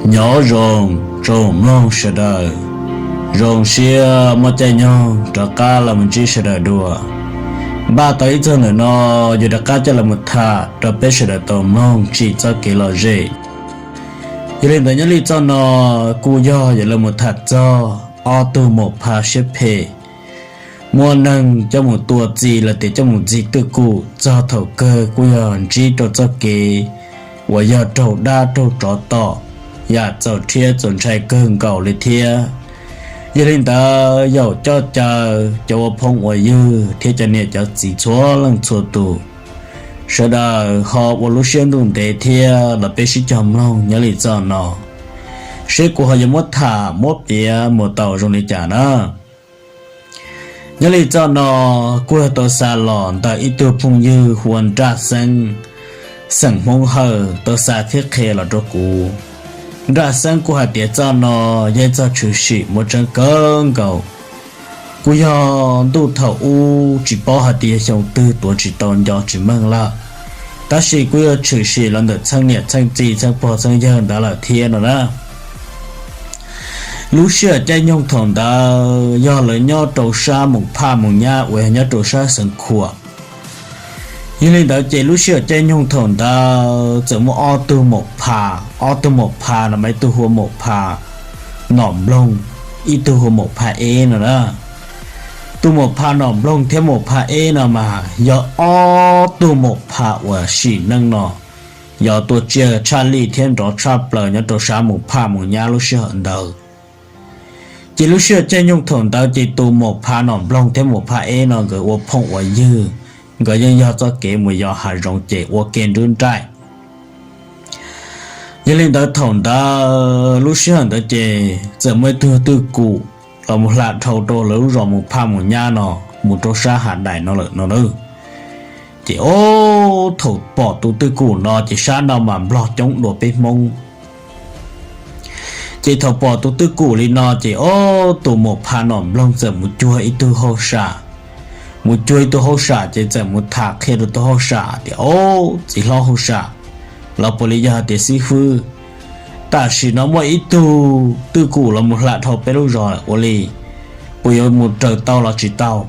Nyob zoo tsoom mloog sawv daws, zoo siab muaj caij nyoog rov qab los mus ntsib sawv daws dua. Npaj tau ib txog ntawm no, yuav rov qab coj los mus tham rau peb sawv daws tau mloog tsim txoj kev lom zem. Yog li ntawd nyob li txoj no kuj yog yuav los mus tham txog ob tug maum pha siab phem muaj neeg coj mus tua txi los tias coj mus ntxig twj kum txog thaum kawg kuj yog ntsib rau txoj kev uas yog raug dab raug tsov tom, yam txaus rhiab txaus ntshai kawg nkaus li thiab. Yog li ntawd yaum coj caw cov ua phooj ua ywg thiab cov niam cov txiv txhua leej txhua tus, sawv daws ho ua lub siab ntuj ntev thiab los peb sib cog mloog nyob li txoj no, seb kuv ho yuav muab tham muab piav mus tau zoo li cas na. Nyob li txoj no kuj yog tau xa los ntawm ib tug phooj ywg hu ua Nraj Xeeb, xeem Hmoob Hawj tau xa thiab qhia los rau kuv. Nraj Xeeb kuj hais tias txoj no yog ib txoj tshwm sim muaj tseeb kawg nkaus. Kuj yog ntuj thaum ub tsis paub hais tias yog xyoo twg tuav tsis tau nco tsis meej lawm, tab sis kuj yog tshwm sim los ntawm txheej niam txheej txiv txheej pog txheej yawg ntawd lawm thiab no na. Lub sij hawm caij nyoog thaum ntawd yog lawv nyob rau sab Moos Phaj Moos Nyab uas yog nyob rau sab Xeev Khuam. Yog li ntawd ces lub sij hawm caij nyoog thaum ntawd txawm muaj ob tug maum pha, ob tug maum pha no mas ib tug hu ua maum pha Nom Nploog, ib tug hu ua maum pha Eb no na. Tus maum pha Nom Nploog thiab maum pha Eb no mas yog ob tug maum pha uas sim neej no yog tuaj tsiaj tshaj lij thiab nrov tshaj plaws nyob rau sab Moos Phaj Moos Nyab lub sij hawm ntawd. Ces lub sij hawm caij nyoog thaum ntawd ces tus maum pha Nom Nploog thiab maum pha Eb no nkawd ua phooj ua ywg, nkawd yeej yog txoj kev mus yos hav zoov ces ua ke nrub nraim. Yog li ntawd thaum ntawd lub sij hawm ntawd ces txawm muaj ib tug twj kum los mus hla dhau rau lawv lub zos Moos Phaj Moos Nyab no mus rau sab Hav Daim no lawm no na. Ces ob thaum pom tus twj kum no ces sab no mas Nplog coob dua peb Hmoob. Ces thaum pom tus twj kum li no ces ob tus maum pha Nom Nploog txawm mus cuag ib tug hauj sam, mus cuag ib tug hauj sam ces txawm mus tham qhia rau tus hauj sam tias, Ob, txiv hlob hauj sam, los puas li yog hais tias xib fwb, tam sim no muaj ib tug twj kum los mus hla dhau peb lub zos ua li, puas yuav mus raws tau los tsis tau?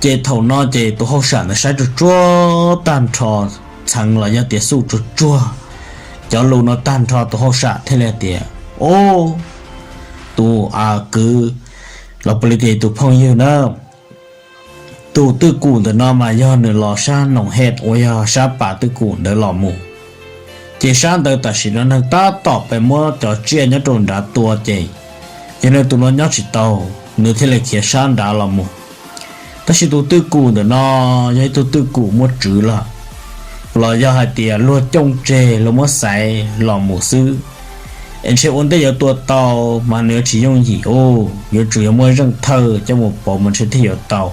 Ces thaum no ces tus hauj sam ntawd saib tsuag tsuag tag nrho, txheev los yog tias xub tsuag tsuag cov lus no tag nrho tus hauj sam thiaj li tias, Ob, tus a kwv, los puas li tias tus phooj ywg na, tus twj kum ntawm no mas yog nws los sab Noom Hej uas yog sab pas twj kum ntawd los mus. Ces sab ntawd tam sim no neeg tab tom pes muab cov tsiaj nyob rau nrad tua ces yog nws tus no nyob tsis tau, nws thiaj li khiav sab nrad los mus. Tab sis tus twj kum ntawm no yog ib tug twj kum muaj tswv lawm, los yog hais tias luag cooj tseg luag muab xaiv los mus xwb, es ntshe ua ntej yuav tua tau mas nws yuav tsis yooj yim ub, yuav tsum yuav muaj zeej thawj coj mus pauv mas ntshe thiaj yuav tau.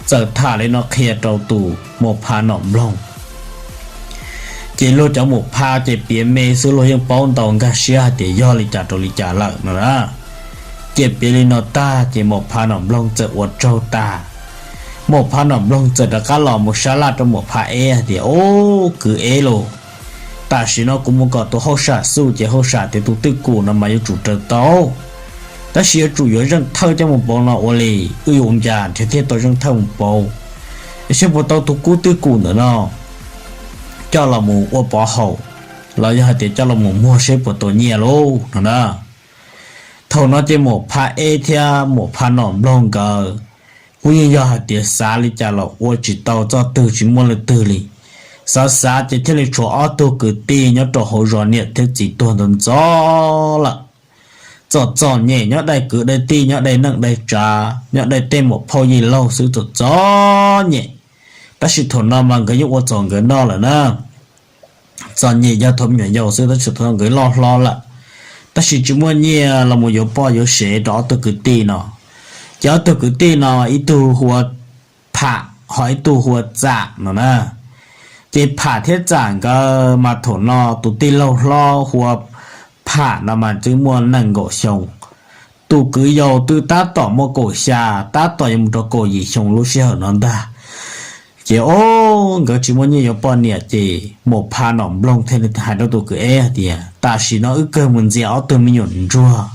Txawm tham li no qhia rau tus maum pha Nom Nploog, ces luag cov maum pha ces piav me xwb, luag yeej paub ntau nkag siab hais tias yog li cas rau li cas lawm no na. Ces piav li no tag ces maum pha Nom Nploog txawm ua tsaug tag. Maum pha Nom Nploog txawm rov qab los mus sab laj rau maum pha Eb hais tias, Ob, kwv Eb lauj, tam sim no kuv mus kom tus hauj sam xub ces hauj sam tias tus twj kum no mas yuav tsum raws tau, tab sis yuav tsum yuav zeej thawj coj mus pauv no ua li, wb yuav ua cas nrhiav thiaj tau zeej thawj mus pauv? Saib puas tau tus kub twj kum ntawm no coj los mus ua pov haum, los yog hais tias coj los mus muag saib puas tau nyiaj lauj no na. Thaum no ces maum pha Eb thiab maum pha Nom Nploog nkawd kuj yeej yog hais tias xav li cas los ua tsis tau txoj twg, tsis muaj leej twg li. Xav xav ces thiaj li tshuav ob tug kwv tij nyob rau hauv zos niam thiab txiv tuag ntxov ntxov lawm, txom txom nyem nyob daim kwv daim tij, nyob daim neej daim tsav, nyob daim tej muam phauj yij laug xwb, txom txom nyem. Tab sis thaum no mas nkawd yeej ua txaus nkawd noj lawm na. Txom nyem yog thaum me nyuam yaus xwb, tab sis thaum no nkawd loj hlob lawm, tab sis tsis muaj nyiaj los mus yuav poj yuav sev rau ob tug kwv tij no. Ces ob tug kwv tij no ib tug hu ua Pham ho ib tug hu ua Txam no na. Ces Pham thiab Txam nkawd mas thaum no tus tij laug hlob hu ua Pham no mas twb muaj nees nkaum xyoo, tus kwv yau twb tab tom muaj kaum xya, tab tom yuav mus rau kaum yim xyoo lub sij hawm no ntag. Ces ob nkawd tsis muaj nyiaj yuav poj niam ces Maum Pha Nom Nploog thiaj li hais rau tus kwv Eb hais tias, Tam sim no wb kawg mus ntxias ob tug me nyuam ntsuag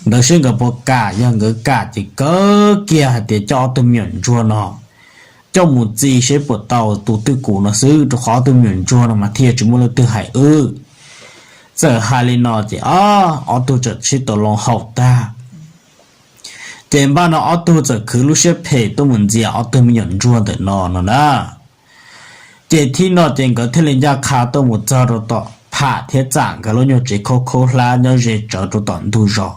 ntawd seb nkawd puas kam. Yog nkawd kam ces kawg kiag hais tias coj ob tug me nyuam ntsuag no coj mus txi seb puas tau tus twj kum no xwb, rau qhov ob tug me nyuam ntsuag no mas thiaj tsis muaj leej twg hais wb. Txawm hais li no ces ob tug txawm sib tau loo haum tag. Ces npaj no ob tug txawm khwv lub siab phem tuaj mus ntxias ob tug me nyuam ntsuag ntawm no no na. Ces thib no ces nkawd thiaj li ncaj qha tuaj mus txog rau tom Pham thiab Txam nkawd lub nyuag tsev khaub khaub hlab nyob ze tsawv rau tom ntug zos.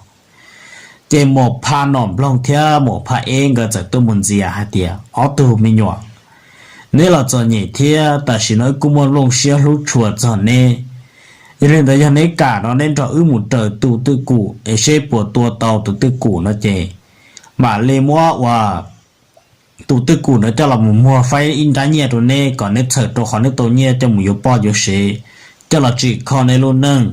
Ces Maum Pha Nom Nploog thiab Maum Pha Eb nkawd txawm tuaj mus ntxias hais tias, Ob tug me nyuam, neb los txom nyem thiab tam sim no wb kuj muaj lub siab hlub tshua txog neb. Yog li ntawd yog neb kam no neb nrog wb mus raws tus twj kum es seb puas tua tau tus twj kum no ces mam li muab ua tus twj kum no coj los mus muag faib ib nrab nyiaj rau neb kom neb txhawm rau qhov neb tau nyiaj coj mus yuav poj yuav sev, coj los tsim kho neb lub neej.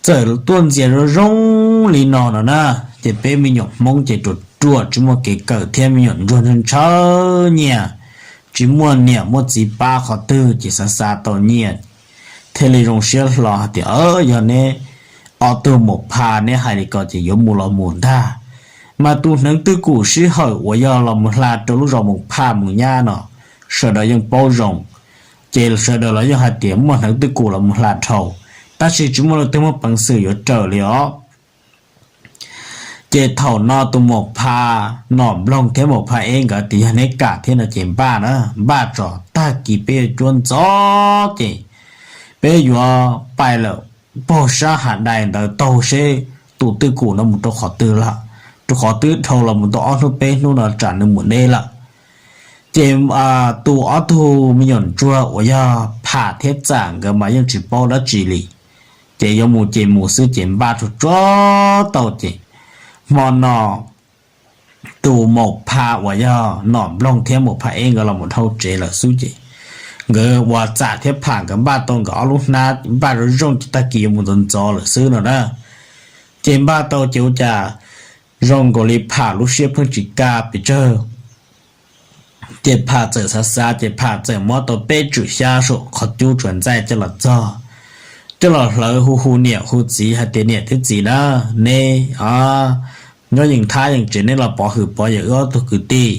Txawm tuaj ntxias zoo zoo li no no na, ces peb me nyuam Hmoob ces ruam ruam tsis muaj kev kawm thiab me nyuam ntsuag ntshaw ntshaw nyiaj, tsis muaj niam muaj txiv pab qhov twg ces xav xav tau nyiaj thiaj li zoo siab hlo hais tias, Yog neb ob tug Maum Pha neb hais li ko ces yuav mus los mus ntag. Mas tus hneev twj kum sij hawm uas yog los mus hla rau lub zos Maum Pha mus nyab no, sawv daws yeej paub zoo, ces sawv daws los yeej hais tias muaj hneev twj kum los mus hla dhau, tab sis tsis muaj leej twg muaj peev xwm yuav raws li os. Ces thaum no tus Maum Pha Nom Nploog thiab Maum Pha Eb nkawd tias, Yog neb kam thiab no ces npaj na, npaj tso, tag kis peb yuav cuab ntxov ces peb yuav pais lawm puag sab hav dais ntawd taug seb tus twj kum no mus rau qhov twg lawm, rau qhov twb dhau los mus tau ob hnub peb hnub no tsam nws mus deb lawm. Ces tus ob tug me nyuam ntsuag uas yog Pham thiab Txam nkawd mas yeej tsis paub dab tsi li, ces yuav mus ces mus xwb ces npaj tsuag tsuag tau ces hmo no tus Maum Pha uas yog Nom Nploog thiab Maum Pha Eb nkawd los mus dhau tsev lawm xwb ces nkawd ua Txam thiab Pham nkawd npaj tau nkawd ob lub hnab npaj zoo zoo ces tag kis yuav mus ntxov ntxov lawm xwb no na. Ces npaj tau ces ua cas zoo nkaus li Pham lub siab pheej tsis kaj pes tsawg. Ces Pham txawm xav xav ces Pham txawm muab tau peb tswm xyab saum qhov cub tsuas ntxaij coj los txog, coj los hlawv hu hu niam hu txiv hais tias, Niam thiab txiv na, neb nyob yeej thab yeej tsev neb los pov hwm pov yawm wb ob tug kwv tij,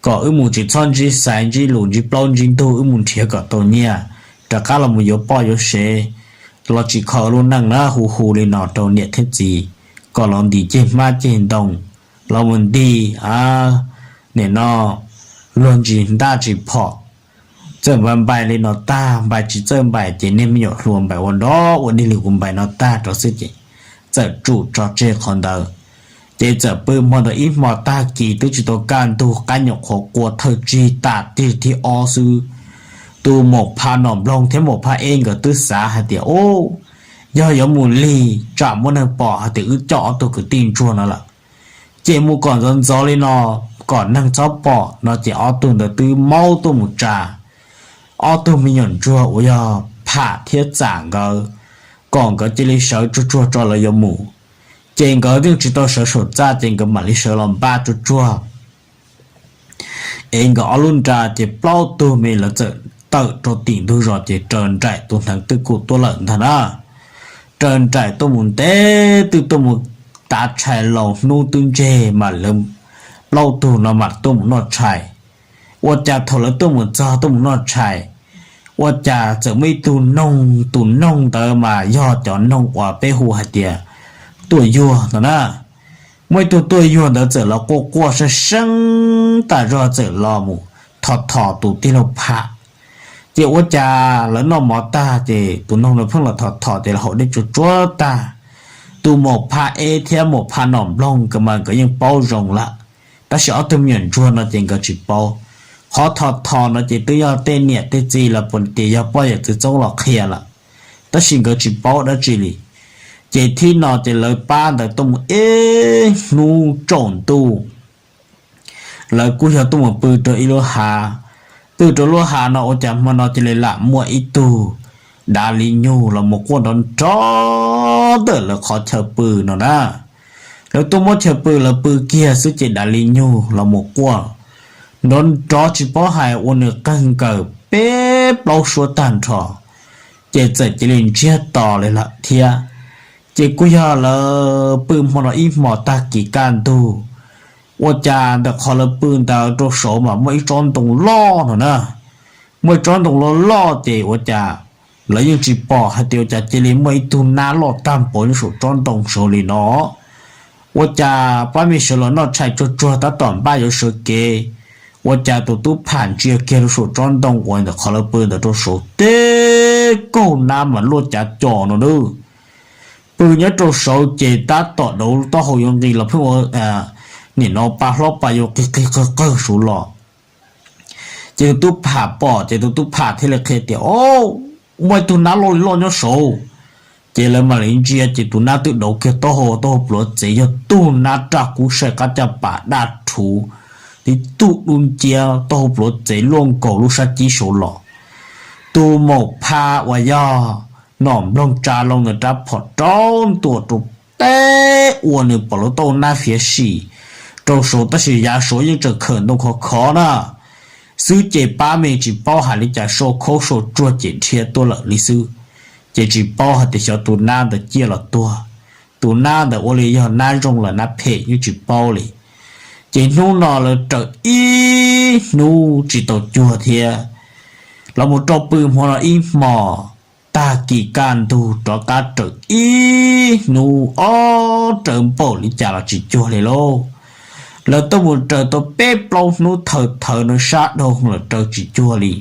kom wb mus tsis txhob ntsib xaiv ntsib lus ntsib plaub ntsib ntug, wb mus nrhiav kom tau nyiaj rov qab los mus yuav poj yuav sev, los tsis kho lub neej na. Hu hu li no rau niam thiab txiv kom los ntis ceg hmab ceg ntoo, los mus nti nim no luag ntsis ntaj ntsis phom. Txawm npais npais li no tag, npais tsis txawj npais ces niag me nyuam hluas npais ua nrov ua dig li kuv npais no tag rau xwb ces txawm tsum tso tseg qhov ntawd. Ces txawm pw hmo ntawd ib hmo tag kis twb tsis tau kaj ntug, qab nyuam qhuav qua thawj tsig tas tig thib ob xwb, tus Maum Pha Nom Nploog thiab Maum Pha Eb nkawd twb xav hais tias, Ub, yog yuav mus lig tsam muaj neeg pom hais tias wb coj ob tug kwv tij ntsuag no lawm, ces mus kom ntxov ntxov li no kom neeg txhob pom no ces ob tug ntawd twb maub tuaj mus tsa ob tug me nyuam ntsuag uas yog Pham thiab Txam nkawd, kom nkawd cia li sawv tsuag tsuag tso lawv yuav mus. Ces nkawd yeej tsis tau sawv saum txaj ces nkawd mam li sawv los npaj tsuag tsuag es nkawd ob lub nra ces plaub tug me lawv txawm tawm rau tim ntug zos ces raws nraim tus hneev twj kum tuaj lawm ntag na. Raws nraim tuaj mus ntev twb tuaj mus tav tshais laus hnub twb ntseg mas lawv plaub tug no mam tuaj mus noj tshais. Ua cas thaum lawv tuaj mus txog tuaj mus noj tshais, ua cas txawm muaj ib tug noog, tus noog ntawd mas yog cov noog uas peb hu hais tias tuaj yuag no na. Muaj ib tug tuaj yuag ntawd txawm los quaj quaj seeb seeb tas zog txawm los mus thom thom tus tij laug Pham. Ces ua cas lawv noj mov tag ces tus noog no pheej los thom thom ces los haus dej tsuag tsuag tag. Tus Maum Pha Eb thiab Maum Pha Nom Nploog nkawd mas nkawd yeej paub zoo lawm, tab sis ob tug me nyuam ntsuag no ces nkawd tsis paub. Qhov thom thom no ces twb yog tej niam tej txiv los puas tias yog poj yawm txwv txoob los qhia lawm, tab sis nkawd tsis paub dab tsi li. Ces thib no ces lawv pab ntawd tuaj mus ib hnub tsaus ntuj, lawv kuj yog tuaj mus pw rau ib lub hav. Pw rau lub hav no ua cas hmo no cia li lam muaj ib tug dav li nyug los mus quaj nrov nrov ntawm lawv qhov chaw pw no na. Lawv tuaj muab chaw pw lawv pw kiag xwb ces dav li nyug los mus quaj nrov nrov tsis paub hais ua nws qeeg nkaws peb plaub suab tag nrho, ces txawm cia li ntsiag to li lawm thiab. Ces kuj yog lawv pw hmo no ib hmos tag kis kaj ntug, ua cas ntawm qhov lawv pw ntawd rau saud mas muaj ib tsob ntoo loj no na. Muaj ib tsob ntoo loj loj ces ua cas lawv yeej tsis pom hais tias ua cas cia li muaj ib tug nab loj tag npaum nyob saum tsob ntoo saud li no. Ua cas pab me sawv los noj tshais tsuag tsuag tab tom npaj yuav sawv kev, ua cas tus tub pham ntsia kiag rau saum tsob ntoo uas ntawm qhov lawv pw ntawd rau saud teb kaug nab mas luaj cav co no na. Pw nyob rau saud ces tab tom dauv taub hau yuav nqis los pheej ua nim no pa hlob pa yau qig qig qawg qawg saud los. Ces tus tub pham pom ces tus tub pham thiaj li qhia tias, O, muaj ib tug nab loj li loj nyob saud. Ces lawv mam li ntsia ces tus nab twb dauv kiag taub hau, taub hau pluav txev yog tug nab raj kub saim qab caj pas daj rhuv, tib tug dub nciab taub hau pluav txev luaj nkaus lub sab cib saud los. Tus maum pha uas yog Nom Nploog tsa loo ntawm rab phom rau ntua rau teb ua nws pom lub taub hau nab fiav sim rau saud tab sis yav saud yeej tseem khawm ntoo khov khov na xwb ces pab me tsis paub hais li cas sau khaub sau tsuag ces dhia tuaj lawm li xwb. Ces tsis paub hais tias xyov tus nab ntawd ciaj los tuag, tus nab ntawd ua li yog nab zoo los nab phem yeej tsis paub li. Ces hnub no lawv raws ib hnub tsis tau cuag thiab. Los mus rau pw hmo no ib hmos, tag kis kaj ntug rov qab raws ib hnub ob raws npaum li cas los tsis cuag li lauj. Lawv tuaj mus raws tau peb plaub hnub thawm thawm no sab dhau lawm raws tsis cuag li.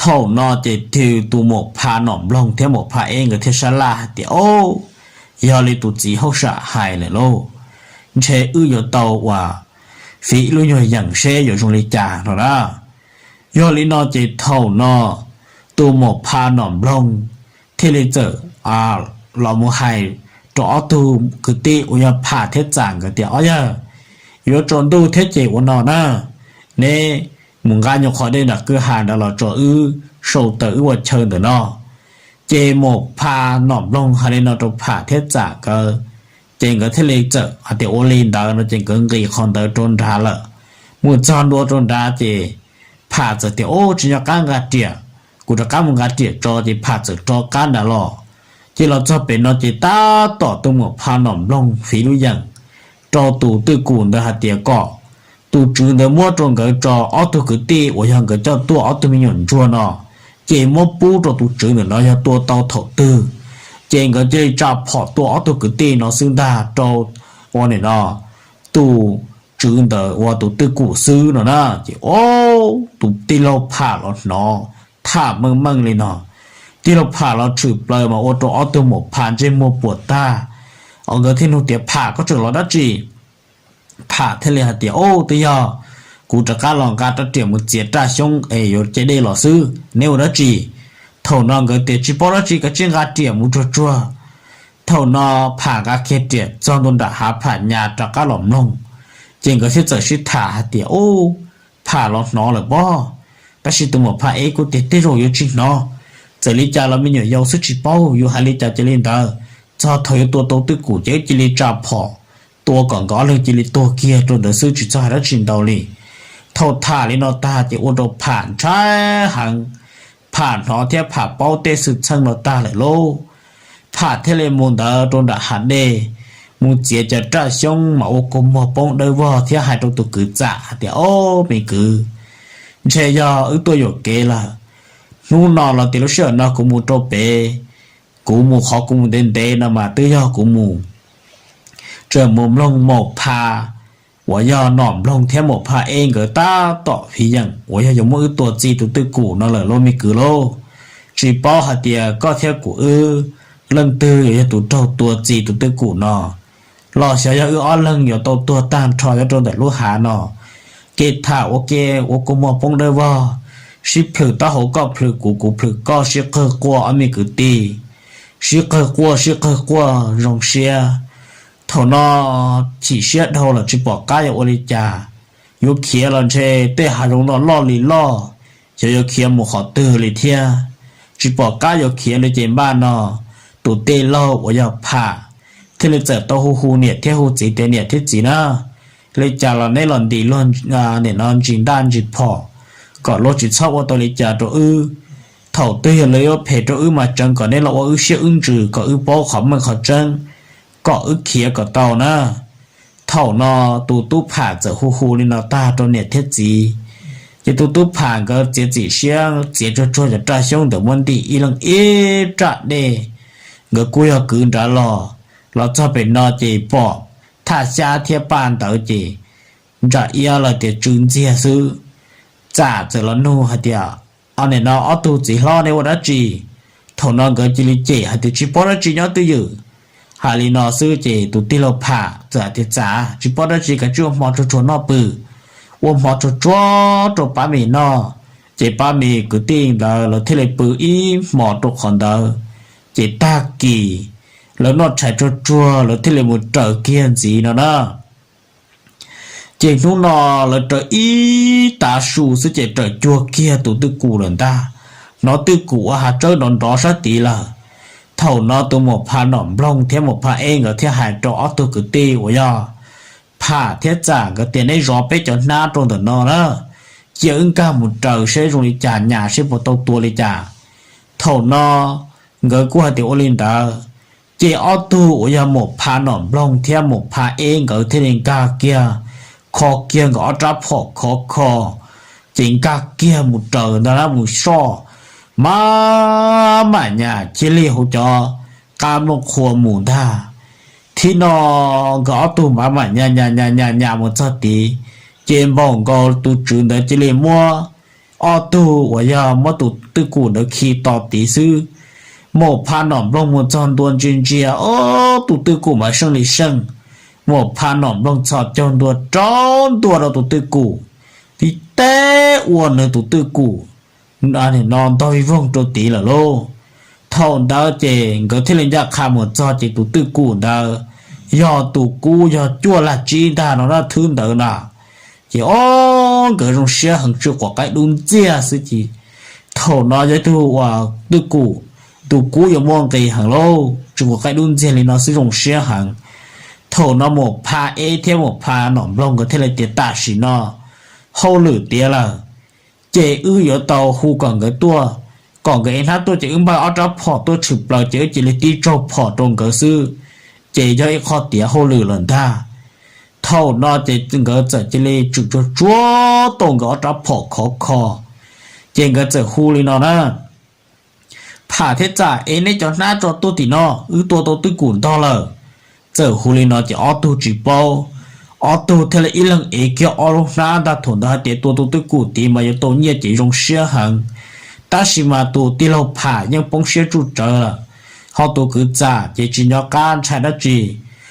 Thaum no ces twb tus maum pha Nom Nploog thiab maum pha Eb nkawd thiaj sab laj hais tias, O, yog li tus txiv hauj sam hais lawm lauj, ntshe wb yuav tau ua fiv ib lub nyuag yeem seb yuav zoo li cas no na. Yog li no ces thaum no tus maum pha Nom Nploog thiaj li txawm los mus hais rau ob tug kwv tij uas yog Pham thiab Txam nkawd tias, Ob yawg, yuav tsaus ntuj thiab ces ua no na, neb mus nqa nyuag qhov dej nram kwj ha ntawd los tso wb sau taws wb ua chaw ntawm no. Ces maum pha Nom Nploog hais li no rau Pham thiab Txam nkawd, ces nkawd thiaj li txawm hais tias ua li ntawd no ces nkawd nqis qhov ntawd rau nrad lawm. Mus txog ntua rau nrad ces Pham txawm tias, Ub, tsis nco qab nqa riam, kuv rov qab mus nqa riam tso. Ces Pham txawm rov qab nrad los. Ces los txog pem no ces tab tom tus maum pha Nom Nploog fiv lub yeem rau tus twj kum ntawd hais tias kom tus tswv ntawd muab rau nkawd tso ob tug kwv tij uas yog nkawd coj tuaj ob tug me nyuam ntsuag no, ces muab pub rau tus tswv ntawm no yog tua tau thaum twg, ces nkawd cia li tsa phom tua ob tug kwv tij no xwb ntag rau ua nim no tus tswv ntawd ua tus twj kum xwb no na. Ces ub, tus tij laug Pham los hnov tham meej meej li no, tij laug Pham los tshwm plaws mas ua rau ob tug maum pha ntsej muag puas tag. Nkawd thiaj nug tias, Pham, koj tseem los dab tsi? Pham thiaj li hais tias, Ub, twb yog kuv rov qab los nqa rab riam mus txiav raj xyoob es yuav ce dej los xwb, neb ua dab tsi? Thaum no nkawd tias, Tsis paub dab tsi, kav tsij nqa riam mus tsuag tsuag. Thaum no Pham nqa kiag riam txog ntua nram hav, Pham nyas rov qab los mloog, ces nkawd thiaj txawm sib tham hais tias, Ub, Pham los hnov lawm pob, tab sis tus maum pha Eb kuj tias tej zaum yuav tsis hnov. Txawm li cas los me nyuam yaus xwb tsis paub, yus hais li cas ces li ntawd. Txog thaum yuav tua tau twj kum ces wb cia li tsa phom tua kom nkawd ob leeg cia li tuag kiag rau ntawd xwb, tsis txhob hais dab tsi ntau li. Thaum tham li no tag ces ua rau Pham ntshai heev, Pham hnov thiab Pham paub tej xwm txheej no tag lawm lauj. Pham thiaj li mus ntawd rau nram hav dej, mus txiav cov raj xyoob mas ua kua muag poob dawb vog thiab hais rau tus kwv Txam hais tias, Ob, me kwv, ntshe yog wb tuaj yuam kev lawm. Hnub no los tias lub sij hawm no kuv mus rau pem, kuv mus qhov kuv mus ntev ntev no mas twb yog kuv mus, tseem mus mloog maum pha uas yog Nom Nploog thiab maum pha Eb nkawd tab tom fiv yeem uas yog yuav muab wb tua txi tus twj kum no lawm lauj me kwv lauj. Tsis paub hais tias koj thiab kuv wb leej twg yuav yog tus raug tua txi tus twj kum no, los xyov yog wb ob leeg yuav tau tuag tag nrho nyob rau ntawm lub hav no. Kev tham ua ke ua kua muag poob dawb vog, sib plhws taub hau koj plhws kuv kuv plhws koj sib qawg quaj ob me kwv tij, sib qawg quaj sib qawg quaj zoo siab. Thaum no chim siab dhau lawm tsis pom qab yuav ua li cas, yuav khiav los ntshe tej hav zoov no loj li loj, xyov yuav khiav mus qhov twg li thiab. Tsis pom qab yuav khiav li ces npaj no tus tij laug uas yog Pham thiaj li txawm tau hu hu niam thiab hu txiv tias niam thiab txiv na, li cas los neb los ntim luag nim no ntsis ntaj ntsis phom, kom luag tsis txhob ua tau li cas rau wb. Thaum twg yog lawv yuav phem rau wb mas tseev kom neb los ua wb siab wb ntsws kom wb paub qhov meej qhov tseeb, kom wb khiav kom tau na. Thaum no tus tub pham txawm hu hu li no tag rau niam thiab txiv, ces tus tub pham nkawd txiav txim siab txiav tsuag tsuag cov raj xyoob ntawd muab ntim ib leeg ib raj dej. Nkawd kuj yog kwv nrad los, los txog pem no ces pom thaj xyab thiab paj ntawd ces ntsa iab lawm tias tsw ntxiag xwb. Txam txawm los nug hais tias, Nim no ob tug txiv hlob nej ua dab tsi? Thaum no nkawd cia li cem hais tias, Tsis paub dab tsi nyob twj ywm. Hais li no xwb ces tus tij laug pham txawm hais tias, Txam, tsis paub dab tsi, kav tsij ua hmo tsuag tsuag noj pw. Ua hmo tsuag tsuag rau pab me noj. Ces pab me kwv tij ntawd lawv thiaj li pw ib hmo rau qhov ntawd. Ces tag kis lawv noj tshais tsuag tsuag lawv thiaj li mus raws kiag ntxiv no na. Ces hnub no lawv raws ib tav su xwb ces raws cuag kiag tus twj kum lawm ntag. Hnov twj kum ua hav tsawb nrov nrov sab tid lawm. Thaum no tus muam pha Nom Nploog thiab muam pha Eb nkawd thiaj hais rau ob tug kwv tij uas yog Pham thiab Txam nkawd tias, Neb zov peb cov hnab rau ntawm no na, cia wb nkag mus raws seb zoo li cas, nyas seb puas tau tua li cas. Thaum no nkawd kuj hais tias ua li ntawd. Ces ob tug uas yog muam pha Nom Nploog thiab muam pha Eb nkawd thiaj li nkag kiag, kho kiag nkawd ob rab phom khov kho, ces nkag kiag mus raws ntag na, mus soj, maj mam nyas cia li hauv cov qab nplooj qhua mus ntag. Thib no nkawd ob tug maj mam nyas nyas nyas nyas nyas mus txog tid, ces npaum nkaus tus tswv ntawd cia li muab ob tug uas yog muab tus twj kum ntawd khi to tid xwb. Muam pha Nom Nploog mus txog ntua ntsia ntsia, ob tug twj kum mas seej li seej. Muam pha Nom Nploog txhos caug ntua rau ntua rau tus twj kum, tib teb ua nws tus twj kum no ntog vij voog rau tid lawm lauj. Thaum ntawd ces nkawd thiaj li ncaj qha mus txog ces tus twj kum ntawd yog tus kub yog cuaj laj tsib ntag no na, thwb ntawd na. Ces ob nkawd zoo siab heev, tsw quav qaib dub ntxiag xwb ces thaum no yog ib tug uas twj kum, tus kub yuav muaj nqis heev lauj, tsw quav qaib dub ntxiag li no xwb zoo siab heev. Thaum no muam pha Eb thiab muam pha Nom Nploog nkawd thiaj li tias, Tam sim no hauj lwm tiav lawm, ces wb yuav tau hu kom nkawd tuaj, kom nkawd ev hnab tuaj ces wb npaj ob rab phom tuaj tshwm plaws ces wb cia li tib tsaug phom rau nkawd xwb, ces yog ib qho tiav hauj lwm lawm ntag. Thaum no ces nkawd txawm cia li tswm tsuag tsuag tau nkawd ob rab phom khov kho, ces nkawd txawm hu li no na, Pham thiab Txam, ev neb cov hnab tso tuaj tim no, wb tua tau twj kum ntog lawm. Txawm hu li no ces ob tug tsis paub, ob tug thiaj li ib leeg ev kiag ob lub hnab ntag. Thaum ntawd hais tias tua tus twj kum tid mas yuav tau nyiaj ces zoo siab heev, tab sis mas tus tij laug Pham yeej poob siab tsuj tsawv lawm. Ho tus kwv Txam ces tsis nco qab ntshai dab tsi.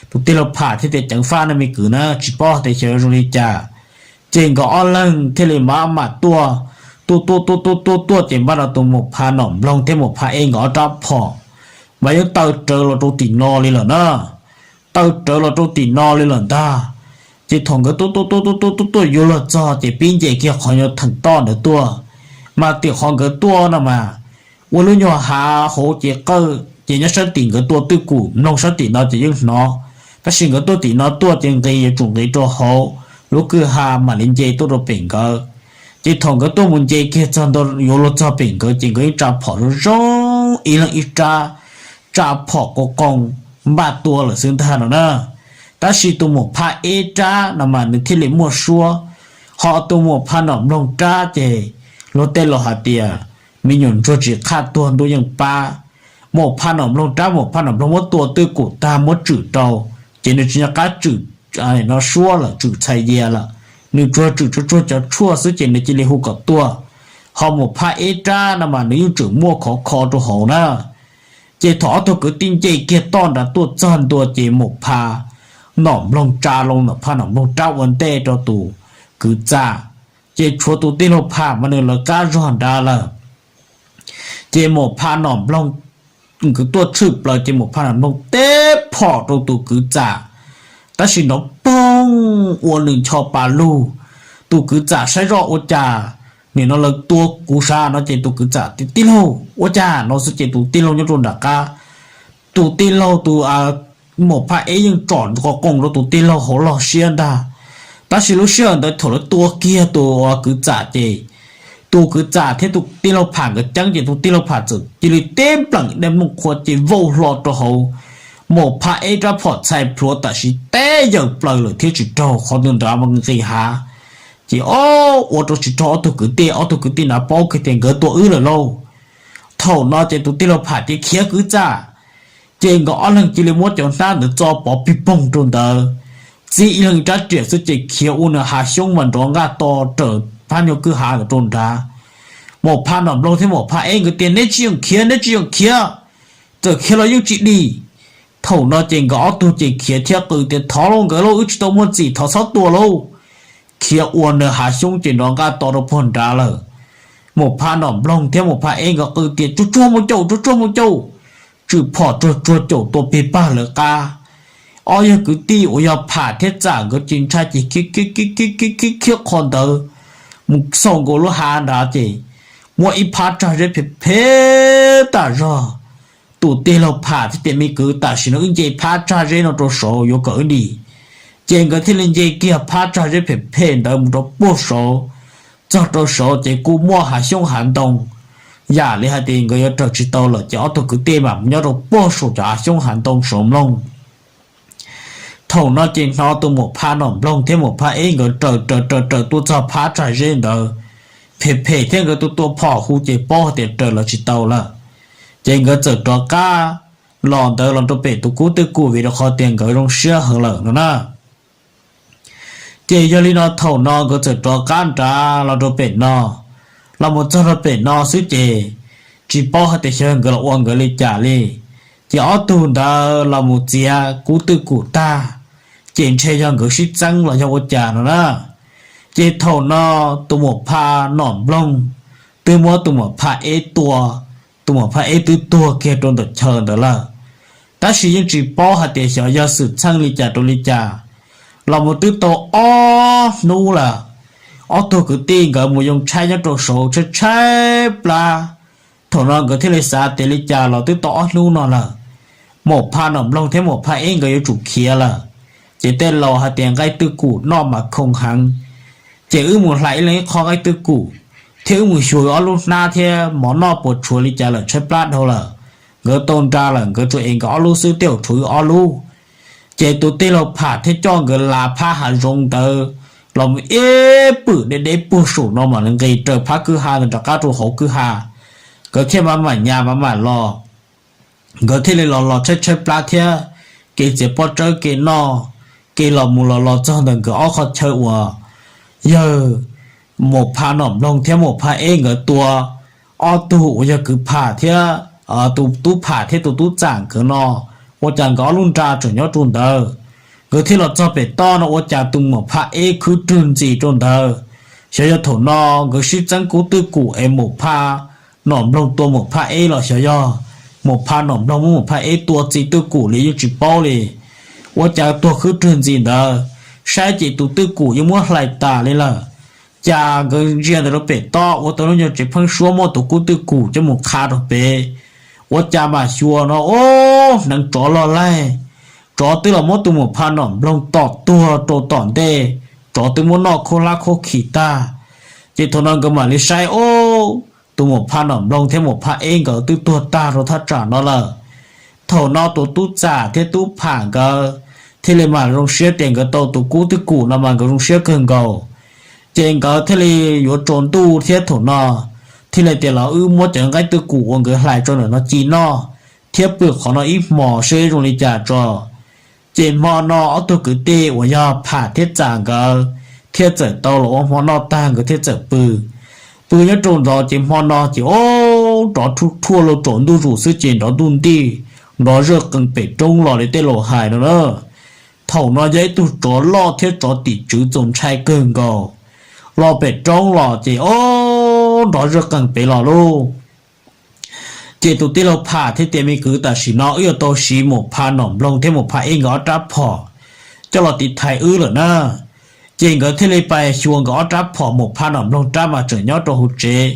Tus tij laug Pham thiaj tias, Ceev faj nawb me kwv na, tsis paub hais tias xyov yuav zoo li cas. Ces nkawd ob leeg thiaj li maj mam tuaj, tuaj tuaj tuaj tuaj tuaj tuaj ces npaj rau tus muam pha Nom Nploog thiab muam pha Eb nkawd ob rab phom mas yeej taw rawv los rau tim no li lawm na. Taw rawv los rau tim no li lawm ntag. Ces thaum nkawd tuaj tuaj tuaj tuaj tuaj tuaj yuav luag txog ces pib nce kiag qhov nyuag theem toj ntawd tuaj, mas tim qhov nkawd tuaj no mas ua lub nyuag hav hauv ces qawj ces nyob sab tim nkawd tua twj kum mloog sab tim no ces yeej hnov, tab sis nkawd tuaj tim no tuaj ces nqis yuav tsum nqis rau hauv lub kwj ha mam li nce tuaj rau pem nkawd. Ces thaum nkawd tuaj mus nce kiag txog ntua yuav luag txog pem nkawd ces nkawd yeej tsa phom zoo zoo ib leeg ib rab, tsa phom qoo qoo npaj tua lawm xwb ntag no na. Tab sis tus muam pha Eb rab no mas nws thiaj li muaj suab, ho tus muam pha Nom Nploog rab ces luag tej laus hais tias me nyuam ntsuag tsis qhaj tuag ntuj yeej pab. Muam pha Nom Nploog rab muam pha Nom Nploog muab tua twj kum tag muab tswm rau, ces nws tsis nco qab tswm no suab lawm, tswm txhais yas lawm, nws tsuas tswm tsuag tsuag cov tshuaj xwb ces nws cia li hu kom tuaj. Ho muam pha Eb rab no mas nws yeej tseem muaj khov kho rau hauv na. Ces thaum ob tug kwv tij nce kiag toj nrad tuaj txog ntua ces muam pha Nom Nploog tsa loo, muam pha Nom Nploog rab ua ntej rau tus kwv Txam, ces tshuav tus tij laug Pham mas nws lawv qab zog nrad lawm. Ces muam pha Nom Nploog nkawd tuaj tshwm plaws ces muam pha Nom Nploog teb phom rau tus kwv Txam, tab sis nrov poog ua nws ncho pas lug. Tus kwv Txam saib zoj ua cas, nim no lawv tua kuv sav no ces tus kwv Txam tias, Tij laug ua cas no xwb ces tus tij laug nyob rau nram qab, tus tij laug tus muam pha Eb yeej tsom nqos qoos rau tus tij laug hauv log siab ntag. Tab sis lub sij hawm ntawd thaum lawv tua kiag tus kwv txam ces tus kwv txam thiab tus tij laug Pham nkawd ceeb ces tus tij laug Pham txawm cia li teb npleem dej mooj qhua ces vau hlo rau hauv Maum Phaj Eb rab phom txhais plhuav tam sim teb yaws plaws lawm thiab tsis raug qhov ntawd nrad nqis hav. Ces o, ua rau tsis raug ob tug kwv tij, ob tug kwv tij nrad paub kiag tias nkawd tua wb lawm lauj. Thaum no ces tus tij laug Pham tias khiav kwv txam, ces nkawd ob leeg cia li muab cov hnab ntawd txo pov pig poog rau ntawd, txib ib leeg rab riam xwb ces khiav ua nws hav xyoob mas nrov nqaj to raws phab nyuag kwj ha ntawd rau nrad. Maum Phaj Nom Nploog thiab Maum Phaj Eb nkawd tias neb tsis yeem khiav, neb tsis yeem khiav, txawm khiav los yeej tsis dim. Thaum no ces nkawd ob tug ces khiav thiab qw tias thov lauj nkawd lauj, wb tsis tau muaj txim, thov txhob tua lauj. Khiav ua nws hav xyoob ces nrov nqaj to rau puag nrad lawm. Maum Phaj Nom Nploog thiab Maum Phaj Eb nkawd qw tias tsuag tsuag mus caum, tsuag tsuag mus caum, tswm phom tsuag tsuag caum tua pig pag lawv qab. Ob yawg kwv tij uas yog Pham thiab Txam nkawd ces ntshai ces khiav khiav khiav khiav khiav khiav qhov ntawd mus xaus nkaus lub hav nrad ces muaj ib phab tsag zeb phem phem tas zog. Tus tij laug Pham thiab tus me kwv tam sim no wb nce phab tsag zeb no rau saud yuav kom wb dim, ces nkawd thiaj li nce kiag phab tsag zeb phem phem ntawd mus rau puag saud. Txog rau saud ces kuj muaj hav xyoob hav ntoo, yam li hais tias nkawd yuav raws tsis tau lawm ces ob tug kwv tij mam mus nyob rau puag saum cov hav xyoob hav ntoo saud mloog. Thaum no ces hnov tus Maum Phaj Nom Nploog thiab Maum Phaj Eb nkawd raws raws raws raws tuaj txog phab tsag zeb ntawd phem phem thiab nkawd tua tua phom hu ces paub hais tias raws los tsis tau lawm. Ces nkawd txawm rov qab los ntawd los rau pem tus kub twj kum vim rau qhov tias nkawd zoo siab heev lawm no na. Ces yog li no thaum no nkawd txawm rov qab nrad los rau pem no, los mus txog rau pem no xwb ces tsis paub hais tias xyov nkawd los ua nkawd li cas li. Ces ob tug ntawd los mus txiav kub twj kum tag, ces ntshe yog nkawd sib txeeb los yog ua cas no na. Ces thaum no tus Maum Phaj Nom Nploog twb muab tus Maum Phaj Eb tua, tus Maum Phaj Eb twb tuag kiag rau ntawm chaw ntawd lawm. Tab sis yeej tsis paub hais tias xyov yog xwm txheej li cas rau li cas, los mus twb tau ob hnub lawm. Ob tug kwv tij nkawd mus yoo tshaib nyob rau saud tshaib tshaib plab. Thaum no nkawd thiaj li xav tias li cas los twb tau ob hnub no lawm, Maum Phaj Nom Nploog thiab Maum Phaj Eb nkawd yuav tsum khiav lawm. Ces tej laus hais tias nqaij twj kum noj mas khoo heev, ces wb mus hlais ib leeg ib qho nqaij twj kum, thiab wb mus xyuas ob lub hnab thiab mov noj puas tshuav li cas lawm, tshaib plab dhau lawm. Nkawd tau nra lawm, nkawd tsuas es nkawd ob lub xwb, tej zaum tshuav wb ob lub. Ces tus tij laug Pham thiaj coj nkawd lav phab hav zoov ntawd los mus ib pwm deb deb puag saum no mam li nqis raws phab kwj ha ntawd rov qab rau hauv kwj ha. Nkawd thiaj mam mam nyas mam mam los. Nkawd thiaj li los los tshaib tshaib plab thiab, kev txiav pob tsawb kev noj, kev los mus los los txog ntawm nkawd ob qho chaw uas yawg Maum Phaj Nom Nploog thiab Maum Phaj Eb nkawd tua ob tug uas yog kwv Pham thiab, tus tub Pham thiab tus tub Txam nkawd no, ua cas nkawd ob lub nra tseem nyob rau ntawd. Nkawd thiaj los txog pem toj no ua cas tus Maum Phaj Eb khwb rwg ntxis rau ntawd. Xyov yog thaum no nkawd sib txeeb kub twj kum es Maum Phaj Nom Nploog tua Maum Phaj Eb los xyov yog Maum Phaj Nom Nploog muab Maum Phaj Eb tua txi twj kum li yeej tsis paub li. Ua cas tuag khwb rwg ntxis ntawd, saib ces tus twj kum yeej muab hlais tas li lawm. Cas nkawd ntsia ntawd rau pem toj ua tau lub nyuag tsev pheeb suab muaj tus kub twj kum coj mus qha rau pem. Ua cas mam xyuas no, o, hneev tsov loj laig, tsov twb los muab tus Maum Phaj Nom Nploog tom tuag rau tom ntej, tsov twb muab noj khaub hlab khaub khim tag. Ces thaum no nkawd mam li saib, o, tus Maum Phaj Nom Nploog thiab Maum Phaj Eb nkawd twb tuag tag rau thaj tsam no lawm. Thaum no tus tub Txam thiab tub Pham nkawd thiaj li mam zoo siab tias nkawd tau tus kub twj kum no mas nkawd zoo siab kawg nkaus. Ces nkawd thiaj li yuav tsaus ntuj thiab thaum no thiaj li tias los wb muab cov nqaij twj kum uas nkawd hlais rau ntawm no ci noj thiab pw qhov no ib hmos seb zoo li cas tso. Ces hmo no ob tug kwv tij uas yog Pham thiab Txam nkawd thiaj txawm tau los ua hmo noj tag nkawd thiaj txawm pw. Pw nyob rau ntawd ces hmo no ces o, nrov thuaj thuaj lauj, tsaus ntuj zus xwb ces nrov ntuj nti, nrov zawj qees pem roob los li tej laus hais no na. Thaum no yog ib tug tsov loj thiab tsov tim tswv txaus ntshai kawg nkaus. Los pem roob los ces o, nrov zawj qees pem los lauj. Ces tus tij laug Pham thiaj tias me kwv, tam sim no wb yuav tau siv Maum Phaj Nom Nploog thiab Maum Phaj Eb nkawd ob rab phom coj los tiv thaiv wb lawm na. Ces nkawd thiaj li pais xyuas nkawd ob rab phom, Maum Phaj Nom Nploog rab mas tseem nyob rau hauv tsev,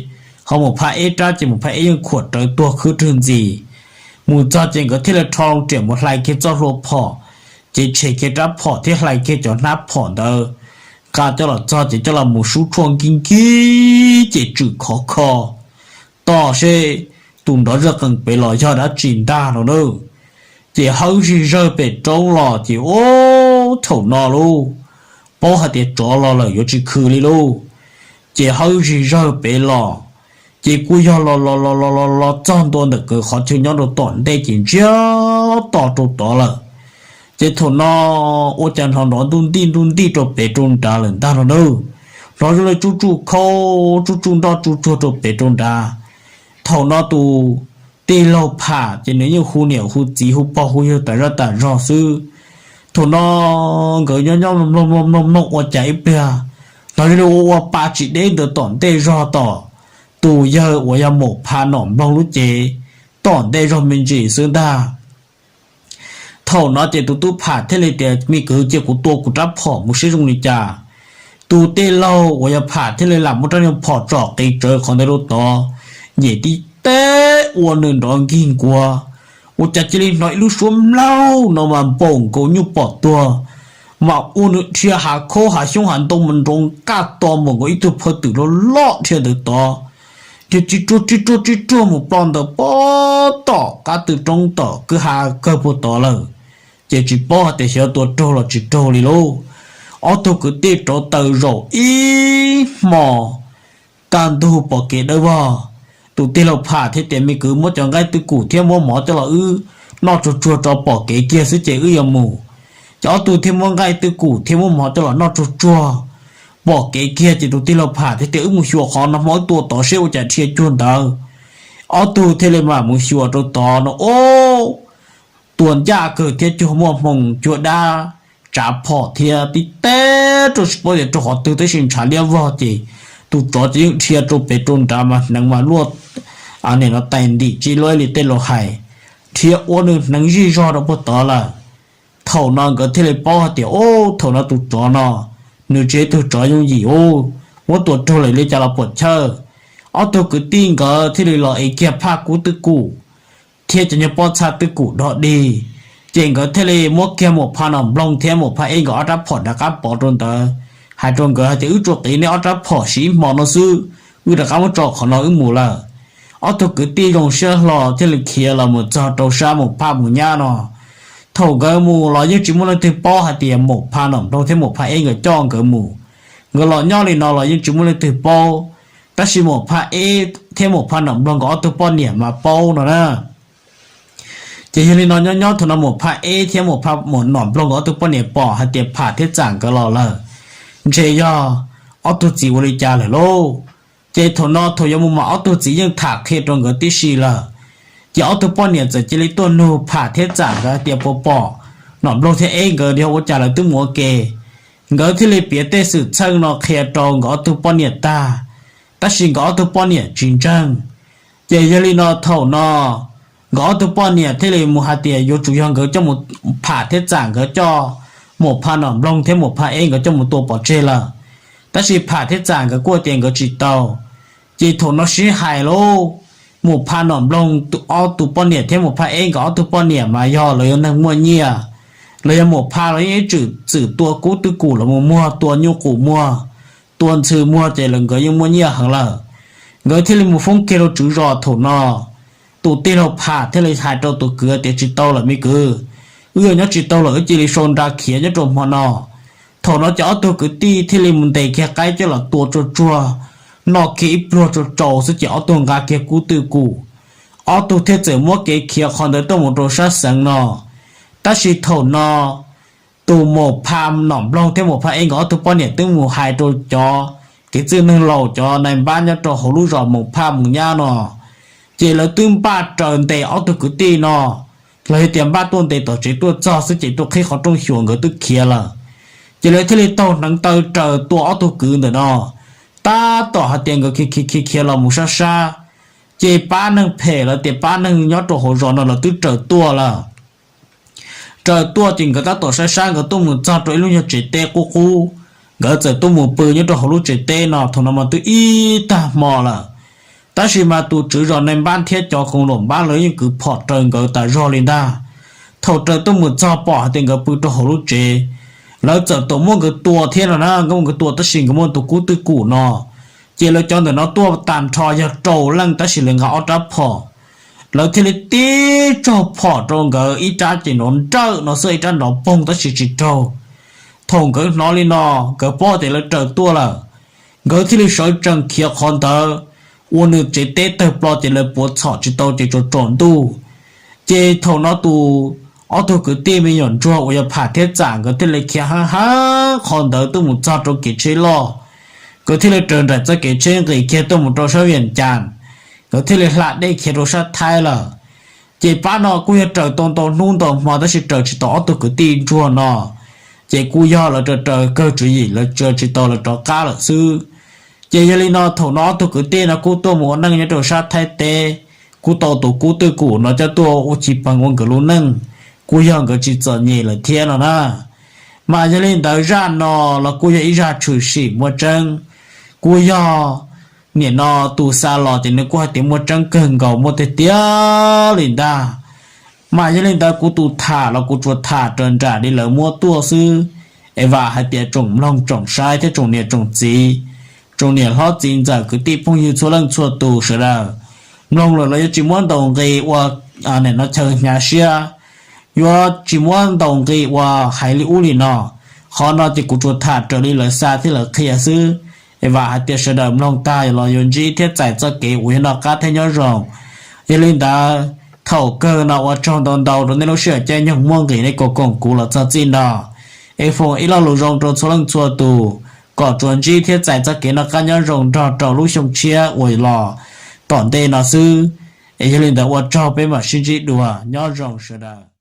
ho Maum Phaj Eb rab ces Maum Phaj Eb yeej khuam rawv tuag khwb rwg ntxis. Mus txog ces nkawd thiaj li rho loo riam mus hlais kiag txoj hlua phom, ces tshem kiag rab phom thiab hlais kiag cov hnab phom ntawd, nqa coj los txog ces coj los mus sub tshuaj nkig nkig ces tswm khov kho tos seb tus nrov zawj qees pem los yog dab tsi ntag no na. Ces hawb zig zawg pem roob los ces ub, thaum no lauj, paub hais tias tsov los lawm yuav tsis khw li lauj. Ces hawb zig zawg pem los, ces kuj yog los los los los los los txog ntua ntawm kawg qhov chaw nyob rau tom ntej ces ntsiag to rau tod lawm. Ces thaum no ua cas hnov nrov ntuj ntij ntuj ntij rau pem rau nrad lawm ntag no na. Hnov zoo li tsuj tsuj khau, tsuj tsuj nroj tsuj tsuag rau pem rau nrad. Thaum no tus tij laug Pham ces nws yeej hu niam hu txiv hu pog hu yawg tas zaj tas zog xwb. Thaum no nkawd nyob nyob mloog mloog mloog mloog ua cas ib pliag hnov zoo li ua ua pa tsis deb ntawd tom ntej zog tom tus yawg uas yog Maum Pha Nom Nploog lub cev tom ntej zog me ntsis xwb ntag. Thaum no ces tus tub Pham thiaj li tias, me kwv, cia kuv tua kuv rab phom mus seb zoo li cas. Tus tij laug uas yog Pham thiaj li lam muab rab niag phom tsom qiv tsawv qhov ntawd rau tod, nyem tib teb ua nws nrov nkig nkuav, ua cas cia li hnov ib lub suab mlaug no mas npaum nkaus nyuj pom tuag, mas ua nws dhia hav khaub hav xyoob hav ntoo mas nrov nqaj to npaum nkaus ib tug phawj twm loj loj dhia ntawd tod. Ces tsis ruag tsis ruag tsis ruag mus ploj ntawm pob tom qab tw roob tom kwj ha kawg puag tod lawm. Ces tsis paub hais tias xyov tua raug los tsis raug li lauj. Ob tug kwv tij rauv taws zaum ib hmo kaj ntug pom kev dawb vog. Tus tij laug Pham thiaj tias, me kwv, muab cov nqaij twj kum thiab muab mov coj los wb noj tsuag tsuag rau pom kev kiag xwb ces wb yuav mus. Ces ob tug thiaj muab nqaij twj kum thiab muab mov coj los noj tsuag tsuag pom kev kiag ces tus tij laug Pham thiaj tias, wb mus xyuas qhov no hmo wb tua tod seb ua cas dhia cuag ntawd. Ob tug thiaj li mam mus xyuas rau tod no ub, tua ncaj kawg thiab cuag muaj hmoo cuag dab tsav phom thiab tib teb rau tsis paub tias rau qhov twg tab sis ntshav liab vog ces tus tsov ces yeej dhia rau pem rau nrad mas hneev mas luaj, nim no tais ntim tsis luaj li tej laus hais, dhia ua nws hneev zij zog rau puag tod lawm. Thaum no nkawd thiaj li paub hais tias, ub, thaum no tus tsov no nws tsis yog ib tug tsov yooj yim ub, muab tua raug lawm li cas los puam chawj. Ob tug kwv tij nkawd thiaj li los ev kiag phaj kub twj kum thiab cov nyuag pob txha twj kum dog dig, ces nkawd thiaj li muab kiag Maum Pha Nom Nploog thiab Maum Phaj Eb nkawd ob rab phom rov qab pov rau ntawd, hais rau nkawd hais tias, wb tsuas qiv nej ob rab phom siv ib hmo no xwb, wb rov qab muab tso qhov no wb mus lawm. Ob tug kwv tij zoo siab hlo thiaj li khiav los mus txog rau sab Maum Phaj Mus Nyab no. Thaum nkawd mus los yeej tsis muaj leej twg paub hais tias Maum Pha Nom Nploog thiab Maum Phaj Eb nkawd coj nkawd mus. Nkawd los nyob li no los yeej tsis muaj leej twg paub, tab sis Maum Phaj Eb thiab Maum Pha Nom Nploog nkawd ob tug poj niam mas paub no na. Ces yog li no nyob nyob thaum no Maum Phaj Eb thiab Maum Pha Nom Nploog nkawd ob tug poj niam pom hais tias Pham thiab Txam nkawd los lawm, ntshe yog ob tug txiv ua li cas lawm lauj. Ces thaum no thaum yuav mus mas ob tug txiv yeej tham qhia rau nkawd tib si lawm. Ces ob tug poj niam txawm cia li tuaj nug Pham thiab Txam nkawd hais tias puas pom Nom Nploog thiab Eb nkawd yog ua cas lawv twb mus ua ke. Nkawd thiaj li piav tej xwm txheej no qhia rau nkawd ob tug poj niam tag, tab sis nkawd ob tug poj niam tsis ntseeg. Ces yog li no thaum no nkawd ob tug poj niam thiaj li mus hais tias yuav tsum yog nkawd coj mus, Pham thiab Txam nkawd coj Maum Pha Nom Nploog thiab Maum Phaj Eb nkawd coj mus tua pov tseg lawm. Tab sis Pham thiab Txam nkawd kuj tias nkawd tsis tau. Ces thaum no sib hais lauj, Maum Pha Nom Nploog ob tug poj niam thiab Maum Phaj Eb nkawd ob tug poj niam mas yog lawv yog neeg muaj nyiaj, los yog Maum Pha los yeej ib txwm txwm tua kub twj kum los mus muag, tua nyuj qus muag, tua ntxhw muag ces lawv nkawd yeej muaj nyiaj heev lawm. Nkawd thiaj li mus foob kiag rau tswv zos thaum no. Tus tij laug Pham thiaj li hais rau tus kwv tias tsis tau lawm me kwv, wb yuav nyob tsis tau lawm, wb cia li sau nra khiav nyob rau hmo no. Thaum no ces ob tug kwv tij thiaj li mus ntes kiag qaib coj los tua tsuag tsuag, noj kiag ib pluag tsaus tsaus xwb ces ob tug nqa kiag kub twj kum, ob tug thiaj txawm muab kev khiav qhov ntawd tuaj mus rau sab xeev no. Tab sis thaum no tus Maum Pha Nom Nploog thiab Maum Phaj Eb nkawd ob tug poj niam twb mus hais rau cov kev txwj neeg laus cov nais npab nyob rau hauv lub zos Maum Phaj Mus Nyab no, ces lawv twb npaj raws ntes ob tug kwv tij no, los yog tias npaj tuaj ntes tom tsev tuaj txog xwb ces tuaj qhib qhov rooj xyuas nkawd twb khiav lawm. Ces lawv thiaj li taug hneev taw raws tua ob tug kwv ntawm no, tab tom hais tias nkawd khiav khiav khiav khiav los mus sab sab, ces pab neeg phem lawv tias pab neeg nyob rau hauv zos no lawv twb raws tuaj lawm. Raws tuaj ces nkawd tab tom sab sab nkawd tuaj mus txog rau ib lub nyuag tsev teb qub qub, nkawd txawm tuaj mus pw nyob rau hauv lub tsev teb no thaum no mas twb ib tag hmo lawm. Tab sis mas tus tswv zos nais npab thiab cov koom luam npab lawv yeej kwv phom raws nkawd tas zog li ntag. Thaum raws tuaj mus txog pom hais tias nkawd pw rau hauv lub tsev, Lawv txawm tau muab nkawd tua thiab no na, nkawd muab nkawd tua tab sis nkawd muaj tus kub twj kum no. Ces lawv cov ntawm no tuaj tag nrho yog rau leej tab sis lawv nqa ob rab phom. Lawv thiaj li tib tsaug phom rau nkawd, ib rab ces nrov nrawm no xwb, ib rab nrov poog tab sis tsis raug. Thaum nkawd hnov li no, nkawd paub tias lawv raws tuaj lawm, nkawd thiaj li sawv tsees khiav qhov ntawd, ua nws tsev teb tawg plho ces lawv puav txhom tsis tau ces tsaus tsaus ntuj. Ces thaum no tus, ob tug kwv tij me nyuam ntsuag uas yog Pham thiab Txam nkawd thiaj li khiav hab hab qhov ntawd tuaj mus txog rau kev tsheb loj. Nkawd thiaj li raws nraim txoj kev tsheb nqis kiag tuaj mus rau sab Vias Cas, nkawd thiaj li hla dej khiav rau sab Thaib lawm. Ces pab no kuj yog raws tau ntau hnub ntau hmo tab sis raws tsis tau ob tug kwv tij ntsuag no, ces kuj yog lawv raws raws kawg tswv yim lawv tsis tau lawv rov qab lawm xwb. Ces yog li no thaum no ob tug kwv tij no kuj tuaj mus ua neej nyob rau sab Thaib teb, kuj tau tus kub twj kum no coj tuaj ua ci peev ua nkawd lub neej, kuj yog nkawd tsis txom nyem lawm thiab no na. Mas yog li ntawd zaj no los kuj yog ib zaj tshwm sim muaj tseeb, kuj yog nim no tus xa los ces nws kuj hais tias muaj tseeb kawg nkaus muaj tiag tiag li ntag. Mas yog li ntawd kuv tus tham los kuv tsuas tham raws nraim li lawv muab tuaj xwb, es vam hais tias tsoom mloog tsoom saib thiab tsoom niam tsoom txiv, tsoom niam hlob txiv ntxawm kwv tij phooj ywg txhua leej txhua tus sawv daws mloog lawm los yuav tsis muab ntaus nqi ua, nim no chaw hnyav siab, yuav tsis muab ntaus nqi ua hais li ub li no. Qhov no ces kuv tsuas tham raws li lawv xa thiab lawv qhia xwb, es vam hais tias sawv daws mloog tag los yuav ntsib thiab txais txoj kev uas yog noj qab thiab nyob zoo. Yog li ntawd, thaum kawg no ua tsaug ntau ntau rau nej lub sij hawm caij nyoog muaj nqis nej koom koom kuv los txog txij no, es foom ib lo lus zoo rau txhua leej txhua tus, kom tsuas ntsib thiab txais txoj kev noj qab nyob zoo nrog rau lub xyoo tshiab uas los tom ntej no xwb. Es yog li ntawd ua tsaug, peb mam sib ntsib dua, nyob zoo sawv daws.